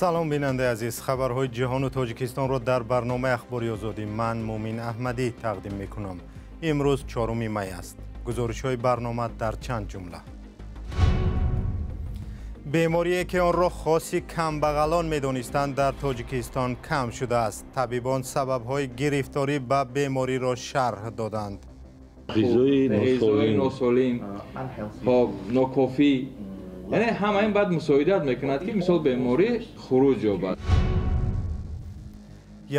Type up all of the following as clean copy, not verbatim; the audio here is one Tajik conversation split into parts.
Салом, бинандаи азиз. Хабарҳои ҷаҳону Тоҷикистонро дар барномаи Ахбори Озодӣ ман, Муъмин Аҳмадӣ, тақдим мекунам. Имрӯз 4 май аст. Гузоришҳои барнома дар чанд ҷумла. Беморие, ки онро хоси камбағалон медонистанд, дар Тоҷикистон кам шудааст. Табибон сабабҳои гирифторӣ ба бемориро шарҳ доданд. Ғизои носолим, нокофӣ, яъне ҳама ин баъд мусоидат мекунад, ки мисол беморӣ хуруҷ ёбад.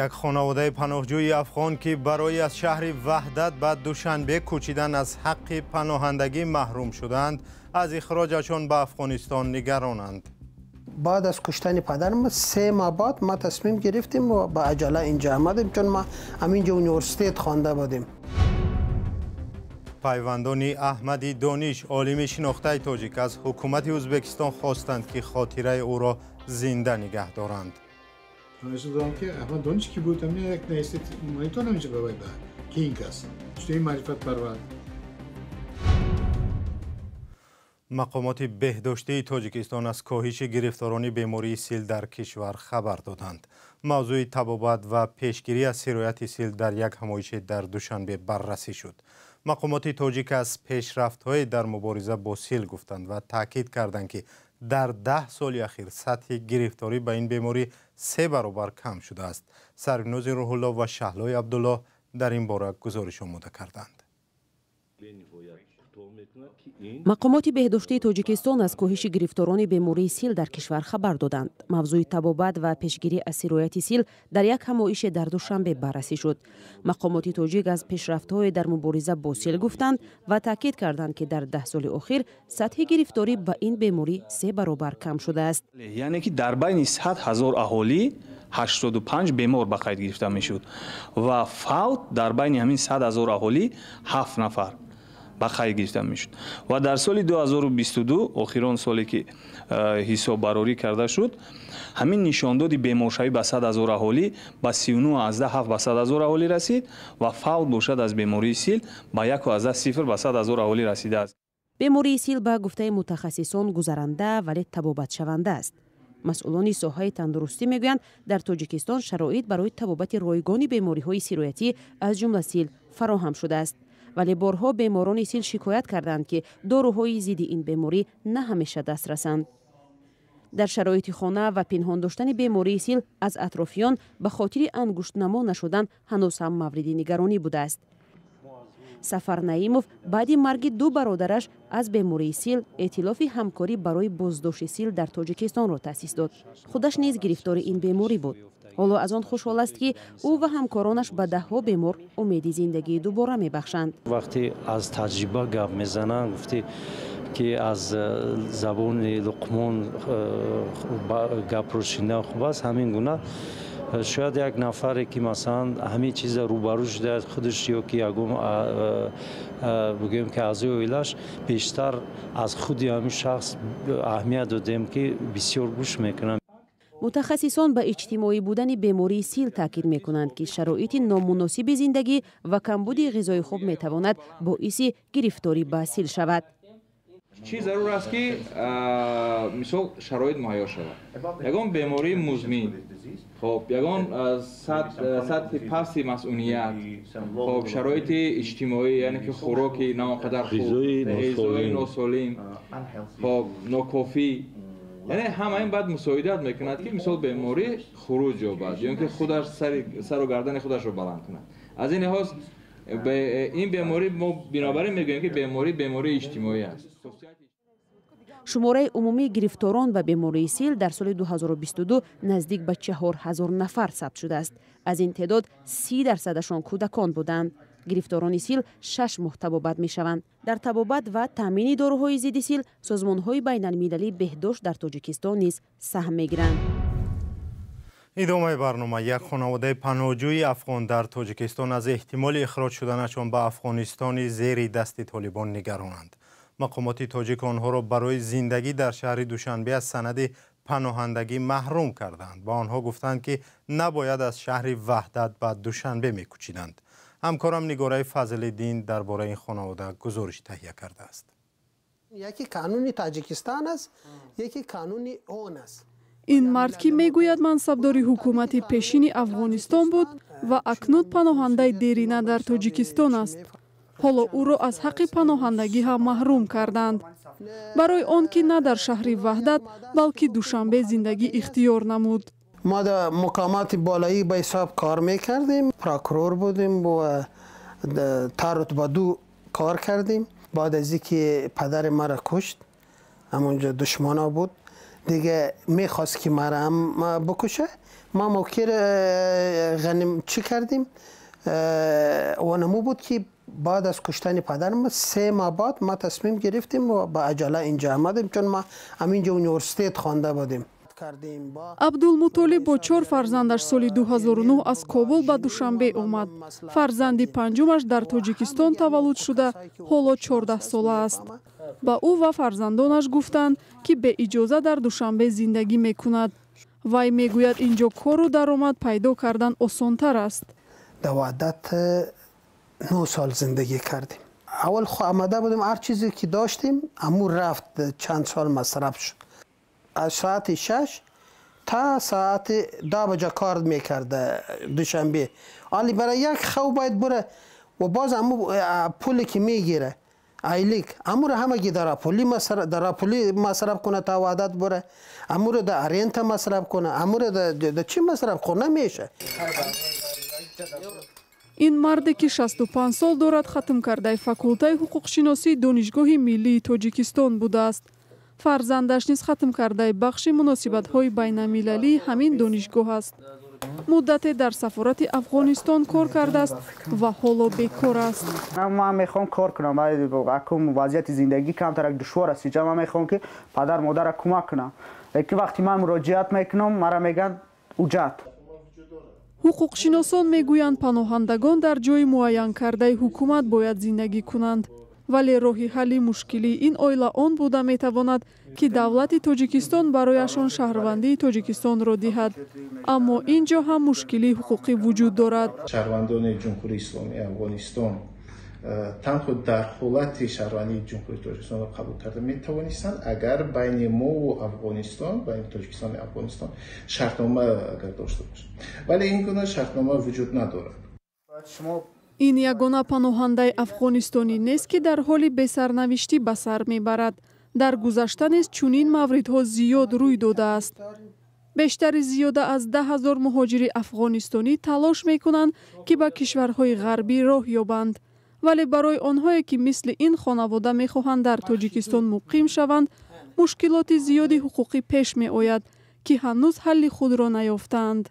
Як хонаводаи паноҳҷӯи афғон, ки барои аз шаҳри Ваҳдат ба Душанбе кӯчидан аз ҳаққи паноҳандагӣ маҳрум шуданд, аз ихроҷашон ба Афғонистон нигаронанд. Баъд аз куштани падарам 3 моҳ баъд ма тасмим гирифтем ва ба аҷала инҷа омадем, чун ма ҳаминҷа университет хонда будем. Пайвандони Аҳмади Дониш, олими шинохтаи тоҷик, аз ҳукумати Ӯзбекистон хостанд, ки хотираи ӯро зинда нигаҳ доранд. Дорам, ки Аҳмад Дониш ки буд, ҳамин як наистед монитор ҳаминҷа ба вай ба ки ин кас чунин маърифатпарвар. Мақомоти беҳдоштии Тоҷикистон аз коҳиши гирифторони бемории сил дар кишвар хабар доданд. Мавзӯи табобат ва пешгирӣ аз сирояти сил дар як ҳамоише дар Душанбе баррасӣ шуд. Мақомоти тоҷик аз пешрафтҳое дар мубориза бо сил гуфтанд ва таъкид карданд, ки дар 10 соли ахир сатҳи гирифторӣ ба ин беморӣ се баробар кам шудааст. Сарвинози Рӯҳулло ва Шаҳлои Абдуллоҳ дар ин бора гузориш омода карданд. Мақомоти беҳдоштии Тоҷикистон аз коҳиши гирифторони бемории сил дар кишвар хабар доданд. Мавзӯи табобат ва пешгирӣ аз сирояти сил дар як ҳамоише дар Душанбе баррасӣ шуд. Мақомоти тоҷик аз пешрафтҳое дар мубориза бо сил гуфтанд ва таъкид карданд, ки дар 10 соли охир сатҳи гирифторӣ ба ин беморӣ се баробар кам шудааст. Яъне ки дар байни 100 000 аҳолӣ 85 бемор ба қайд гирифта мешуд ва фавт дар байни ҳамин 100 000 аҳолӣ ҳафт нафар ба қайд гирифта мешуд. Ва дар соли 2022, охирон соле ки ҳисоббарорӣ карда шуд, ҳамин нишондоди беморшавӣ ба 100 000 аҳолӣ ба 39,7 ба 100 000 аҳолӣ расид ва фавт бошад аз бемории сил ба 1,0 ба 100 000 аҳолӣ расидааст. Бемории сил, ба гуфтаи мутахассисон, гузаранда, вале табобатшаванда аст. Масъулони соҳаи тандурустӣ мегӯянд, дар Тоҷикистон шароит барои табобати ройгони бемориҳои сироятӣ, аз ҷумла сил, фароҳам шудааст, вале борҳо беморони сил шикоят карданд, ки доруҳои зидди ин беморӣ на ҳамеша дастрасанд. Дар шароити хона ва пинҳон доштани бемории сил аз атрофиён ба хотири ангуштнамо нашудан ҳанӯз ҳам мавриди нигаронӣ будааст. Сафар Наимов баъди марги ду бародараш аз бемории сил эътилофи ҳамкорӣ барои боздошти сил дар Тоҷикистонро таъсис дод. Худаш низ гирифтори ин беморӣ буд. Ҳоло аз он хушҳол аст, ки ӯ ва ҳамкоронаш ба даҳҳо бемор умеди зиндагии дубора мебахшанд. Вақте аз таҷриба гап мезананд, гуфти ки аз забони Луқмон гапро шунидан хуб аст. Ҳамин гуна шояд як нафаре, ки масалан ҳамин чиза рӯбарӯ шудааст худаш ё ки ягон, бигӯем ки, аъзои оилаш, бештар аз худи ҳамин шахс аҳамият додем, ки бисёр гӯш мекунам. Мутахассисон ба иҷтимоӣ будани бемории сил таъкид мекунанд, ки шароити номуносиби зиндагӣ ва камбуди ғизои хуб метавонад боиси гирифторӣ ба сил шавад. Чӣ зарур аст, ки мисол шароит муҳайё шавад? Ягон бемории музмин, хоб, ягон сатҳи пасти масъуният, хоб, шароити иҷтимоӣ, яъне ки хӯроки на он қадар хуб, ғизои носолим, хоб, нокофӣ, яъне ҳама ин баъд мусоидат мекунад, ки мисол беморӣ хуруҷ ёбад ё ин ки худаш сару гардани худашро баланд кунад. Аз ин лиҳоз ин беморӣ, мо бинобар ин мегӯем, ки беморӣ бемории иҷтимоӣ аст. Шумораи умумии гирифторон ба бемории сил дар соли 2022 наздик ба 4000 нафар сабт шудааст. Аз ин теъдод 30 дарсадашон кӯдакон буданд. Гирифторони сил 6 моҳ табобат мешаванд. Дар табобат ва таъмини доруҳои зидди сил созмонҳои байналмилалии беҳдошт дар Тоҷикистон низ саҳм мегиранд. Идомаи барнома. Як хонаводаи паноҳҷӯи афғон дар Тоҷикистон аз эҳтимоли ихроҷ шуданашон ба Афғонистони зери дасти Толибон нигаронанд. Мақомоти тоҷик онҳоро барои зиндагӣ дар шаҳри Душанбе аз санади паноҳандагӣ маҳрум карданд. Ба онҳо гуфтанд, ки набояд аз шаҳри Ваҳдат ба Душанбе мекӯчиданд. Ҳамкорам Нигораи Фазлиддин дар бораи ин хонавода гузориш таҳия кардааст. Яке қонуни Тоҷикистон аст, яке қонуни ООН аст. Ин мард, ки мегӯяд мансабдори ҳукумати пешини Афғонистон буд ва акнун паноҳандаи дерина дар Тоҷикистон аст. Ҳоло ӯро аз ҳаққи паноҳандагӣ ҳам маҳрум карданд. Барои он ки на дар шаҳри Ваҳдат, балки Душанбе зиндагӣ ихтиёр намуд. Мо дар муқомоти болоӣ ба ҳисоб кор мекардем, прокурор будем ва та рутба ду кор кардем. Баъд аз инки падари маро кушт, ҳамонҷо душмана буд, дига мехост ки маро ҳам бикуша. Ма мокир ғаним чӣ кардем? Онаму буд ки баъд аз куштани падарам 3 моҳ баъд ма тасмим гирифтем ва ба аҷала инҷа омадем, чун ма ҳаминҷо университет хонда будем. Абдулмутолиб бо 4 фарзандаш соли 2009 аз Кобул ба Душанбе омад. Фарзанди панҷумаш дар Тоҷикистон таваллуд шуда, ҳоло 14 сола аст. Ба ӯ ва фарзандонаш гуфтанд, ки беиҷоза дар Душанбе зиндагӣ мекунад. Вай мегӯяд, инҷо кору даромад пайдо кардан осонтар аст. Дар Ваҳдат 9 сол зиндагӣ кардем. Аввал хо омада будем, ҳар чизе ки доштем ҳамун рафт, чанд сол масраф шуд. Аз соати 6 та соати 10 баҷа кор мекард Душанбе. Али барои як хав бояд бура ва боз ҳамун пуле ки мегира айлик, ҳамуро ҳамагӣ дар пули масраф кунад та Ваҳдат бура, ҳамуро дар арента масраф кунад, ҳамуро дар чӣ масраф кунад намеша. Ин марде ки 65 сол дорад, хатмкардаи факултаи ҳуқуқшиносии Донишгоҳи миллии Тоҷикистон будааст. Фарзандаш низ хатмкардаи бахши муносибатҳои байналмилалии ҳамин донишгоҳ аст. Муддате дар сафорати Афғонистон кор кардааст ва ҳоло бекор аст. Ман мехоҳам кор кунам, акун вазъияти зиндагӣ камтарак душвор аст. Инҷа ман мехоҳам ки падар модарро кӯмак кунам. Лекин вақти ман муроҷиат мекунам, мара мегӯянд уҷат. Ҳуқуқшиносон мегӯянд, паноҳандагон дар ҷои муайянкардаи ҳукумат бояд зиндагӣ кунанд. Вале роҳи ҳалли мушкилии ин оила он буда метавонад, ки давлати Тоҷикистон барояшон шаҳрвандии Тоҷикистонро диҳад. Аммо ин ҷо ҳам мушкилии ҳуқуқӣ вуҷуд дорад. Шаҳрвандони Ҷумҳурии Исломии Афғонистон танҳо дар ҳолати шаҳрвандии Ҷумҳурии Тоҷикистонро қабул карда метавонистанд, агар байни мову Афғонистон, байни Тоҷикистону Афғонистон шартнома агар дошта бошад. Вале ин гуна шартнома вуҷуд надорад. Ин ягона паноҳандаи афғонистонӣ нест, ки дар ҳоли бесарнавиштӣ ба сар мебарад. Дар гузашта низ чунин мавридҳо зиёд рӯй додааст. Бештари зиёда аз 10 000 муҳоҷири афғонистонӣ талош мекунанд, ки ба кишварҳои ғарбӣ роҳ ёбанд. Вале барои онҳое, ки мисли ин хонавода мехоҳанд дар Тоҷикистон муқим шаванд, мушкилоти зиёди ҳуқуқӣ пеш меояд, ки ҳанӯз ҳалли худро наёфтаанд.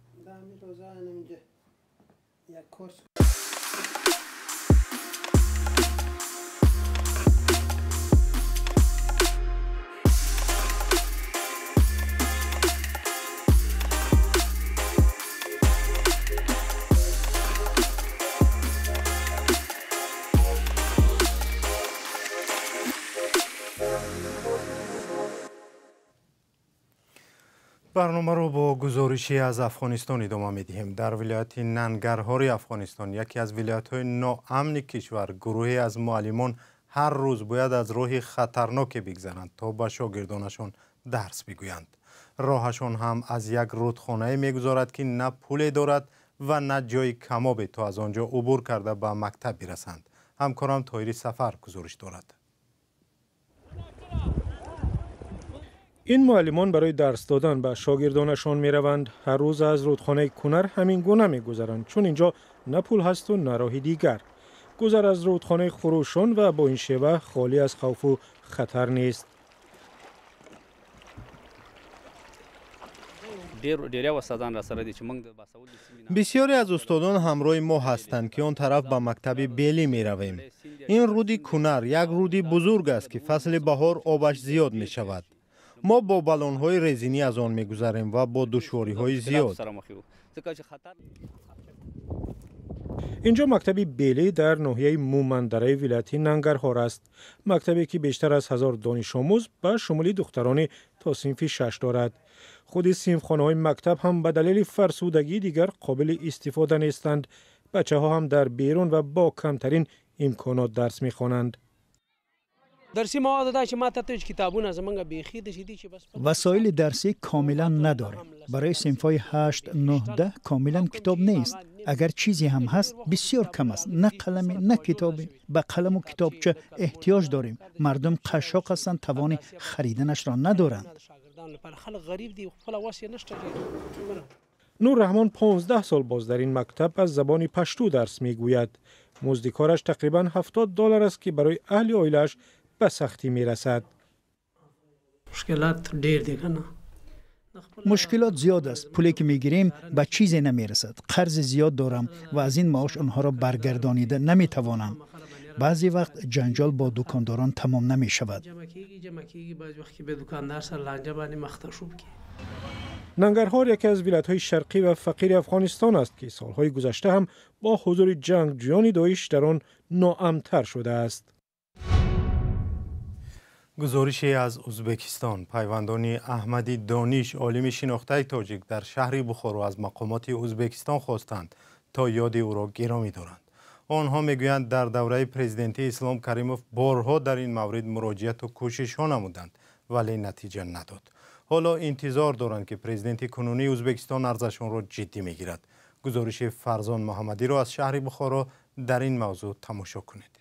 Барномаро бо гузоришӣ аз Афғонистон идома медиҳем. Дар вилояти Нангарҳори Афғонистон, яке аз вилоятҳои ноамни кишвар, гурӯҳе аз муаллимон ҳар рӯз бояд аз роҳи хатарноке бигзаранд, то ба шогирдонашон дарс бигӯянд. Роҳашон ҳам аз як рудхонае мегузорад, ки на пуле дорад ва на ҷои камобе, то аз он ҷо убур карда ба мактаб бирасанд. Ҳамкорам Тоҳири Сафар гузориш дорад. Ин муаллимон барои дарс додан ба шогирдонашон мераванд. Ҳар рӯз аз рудхонаи Кунар ҳамин гуна мегузаранд, чун инҷо на пул ҳасту на роҳи дигар. Гузар аз рудхонаи хурӯшон ва бо ин шева холӣ аз хавфу хатар нест. Бисёре аз устодон ҳамроҳи мо ҳастанд, ки он тараф ба мактаби Белӣ меравем. Ин руди Кунар як руди бузург аст, ки фасли баҳор обаш зиёд мешавад. Мо бо баллонҳои резинӣ аз он мегузарем ва бо душвориҳои зиёд. Инҷо мактаби Белӣ дар ноҳияи Мумандараи вилояти Нангарҳор аст. Мактабе ки бештар аз 1000 донишомӯз ба шумули духтарони то синфи 6 дорад. Худи синфхонаҳои мактаб ҳам ба далели фарсудагии дигар қобили истифода нестанд. Бачаҳо ҳам дар берун ва бо камтарин имконот дарс мехонанд. Васоили дарсӣ комилан надорем. Барои синфҳои 8, 9, 10 комилан китоб нест. Агар чизе ҳам ҳаст, бисёр кам аст. На қаламе, на китобе. Ба қаламу китобча эҳтиёҷ дорем. Мардум қашшоқ ҳастанд, тавони хариданашро надоранд. Нурраҳмон 15 сол боз дар ин мактаб аз забони пашту дарс мегӯяд. Музди кораш тақрибан $70 аст, ки барои аҳли оилааш ба сахтӣ мерасад. Мушкилот зиёд аст. Пуле ки мегирем ба чизе намерасад. Қарзи зиёд дорам ва аз ин маош онҳоро баргардонида наметавонам. Баъзе вақт ҷанҷол бо дукондорон тамом намешавад. Нангарҳор яке аз вилоятҳои шарқӣ ва фақири Афғонистон аст, ки солҳои гузашта ҳам бо ҳузури ҷангҷӯёни Доиш дар он ноамнтар шудааст. Гузорише аз Ӯзбекистон. Пайвандони Аҳмади Дониш, олими шинохтаи тоҷик, дар шаҳри Бухоро аз мақомоти Ӯзбекистон хостанд, то ёди ӯро гиромӣ доранд. Онҳо мегӯянд, дар давраи президентии Ислом Каримов борҳо дар ин маврид муроҷиату кӯшишҳо намуданд, вале натиҷа надод. Ҳоло интизор доранд, ки президенти кунунии Ӯзбекистон арзашонро ҷиддӣ мегирад. Гузориши Фарзон Муҳаммадиро аз шаҳри Бухоро дар ин мавзӯъ тамошо кунед.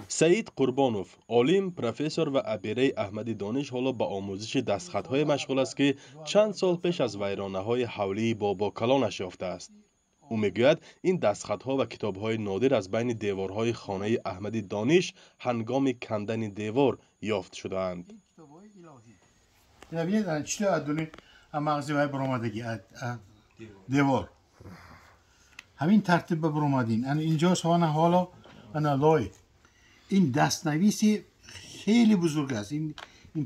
Саид Қурбонов, олим, профессор ва абираи Аҳмади Дониш, ҳоло ба омӯзиши дастхатҳое машғул аст, ки чанд сол пеш аз вайронаҳои ҳавлии бобокалонаш ёфтааст. Ӯ мегӯяд, ин дастхатҳо ва китобҳои нодир аз байни деворҳои хонаи Аҳмади Дониш ҳангоми кандани девор ёфт шудаанд. Девор ҳамин тартиб ба баромадин. Инҷо сона ҳоло ана лой. Ин дастнависи хеле бузург аст. Ин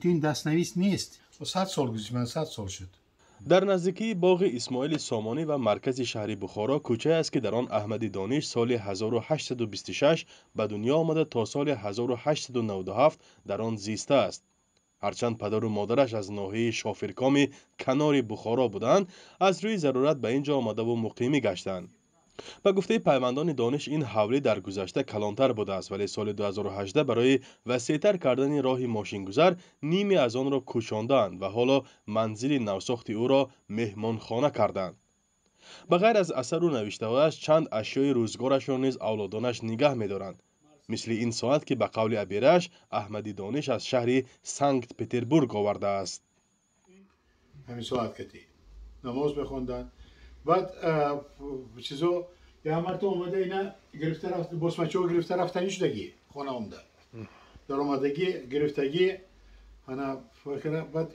то ин дастнавис нест. 100 сол гузашт, ман 100 сол шуд. Дар наздикии боғи Исмоили Сомонӣ ва маркази шаҳри Бухоро кӯчае аст, ки дар он Аҳмади Дониш соли 1826 ба дунё омада то соли 1897 дар он зистааст. Ҳарчанд падару модараш аз ноҳияи Шофиркоми канори Бухоро буданд, аз рӯи зарурат ба ин ҷо омадаву муқимӣ гаштанд. Ба гуфтаи пайвандони Дониш, ин ҳавлӣ дар гузашта калонтар будааст, вале соли 2018 барои васеътар кардани роҳи мошингузар ниме аз онро кӯчондаанд ва ҳоло манзили навсохти ӯро меҳмонхона карданд. Ба ғайр аз асару навиштаҳояш, чанд ашёи рӯзгорашро низ авлодонаш нигаҳ медоранд, мисли ин соат, ки ба қавли абираш Аҳмади Дониш аз шаҳри Санкт Петербург овардааст. Ҳамин соат кати намоз мехонданд. Баъд чизо я марта омада ина гирифта рафт, босмачо гирифта рафтани шудагӣ хона омда даромадагӣ гирифтагӣ ана баъд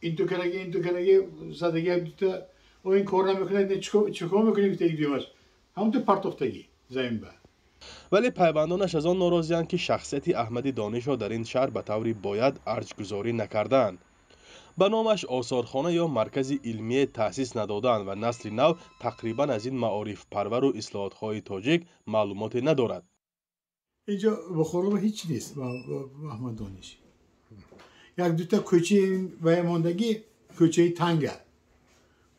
инту караги задагӣ дута о ин кор намекунад, чикор мекунӣ гуфтаги дуюмаш ҳамонту партофтагӣ замин ба. Вале пайвандонаш аз он норозианд, ки шахсияти Аҳмади Донишро дар ин шаҳр ба таври бояд арҷгузорӣ накардаанд. Ба номаш осорхона ё маркази илмие таъсис надоданд ва насли нав тақрибан аз ин маорифпарвару ислоҳотҳои тоҷик маълумоте надорад. Инҷо Бухоро ҳеҷ нест Аҳмад Дониш. Як дута кӯчаи вая мондагӣ, кӯчаи танга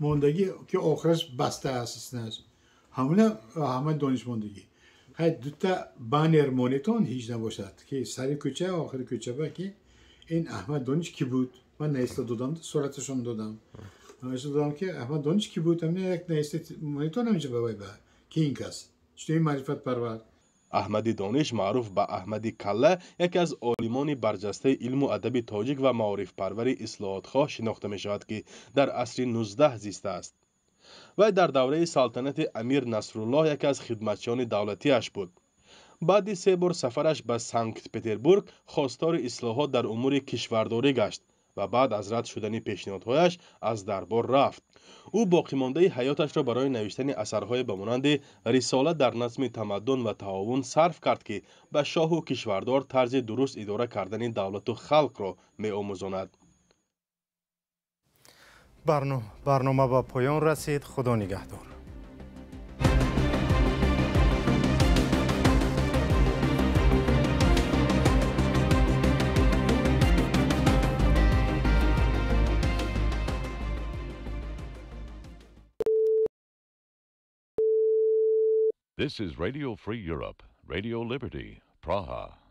мондагӣ, ки охираш баста аст, иснаш ҳамона Аҳмад Дониш мондагӣ. Ҳай дута баннер монетон ҳеҷ набошад, ки сари кӯча, охири кӯча ба ки ин Аҳмад Дониш ки буд. Ман наиста додам, сураташон додам. Наиста додам, ки Аҳмад Дониш ки буд, ҳамин як наиста монетон ҳаминҷо ба вай ба ки ин кас чунин маърифатпарвар. Аҳмади Дониш, маъруф ба Аҳмади Калла, яке аз олимони барҷастаи илму адаби тоҷик ва маорифпарвари ислоҳотхоҳ шинохта мешавад, ки дар асри 19 зистааст. Вай дар давраи салтанати Амир Насруллоҳ яке аз хидматчиёни давлатиаш буд. Баъди се бор сафараш ба Санкт-Петербург хостори ислоҳот дар умури кишвардорӣ гашт ва баъд аз рад шудани пешниҳодҳояш аз дарбор рафт. Ӯ боқимондаи ҳаёташро барои навиштани асарҳое ба монанди рисола дар назми тамаддун ва таовун сарф кард, ки ба шоҳу кишвардор тарзи дуруст идора кардани давлату халқро меомӯзонад. Барнома ба поён расид. Худо нигаҳдор. This is Radio Free Europe. Radio Liberty, Praha.